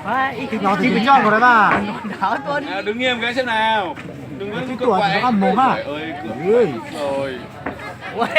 Tus no tus tsis coj nkaus lawm na. Đứng nghiêm cái xem nào. Đừng có cứ tuột quay. Tus no moog na. Ơi, rồi. Tus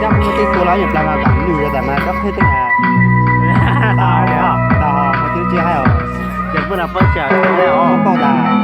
coj kuv tej tua los yog plas mas tam nws yog tam mas koj qheb tej na. Tau, tau, tsis tsis hais os. Ces pub na pub tsawg, pub pauj tas.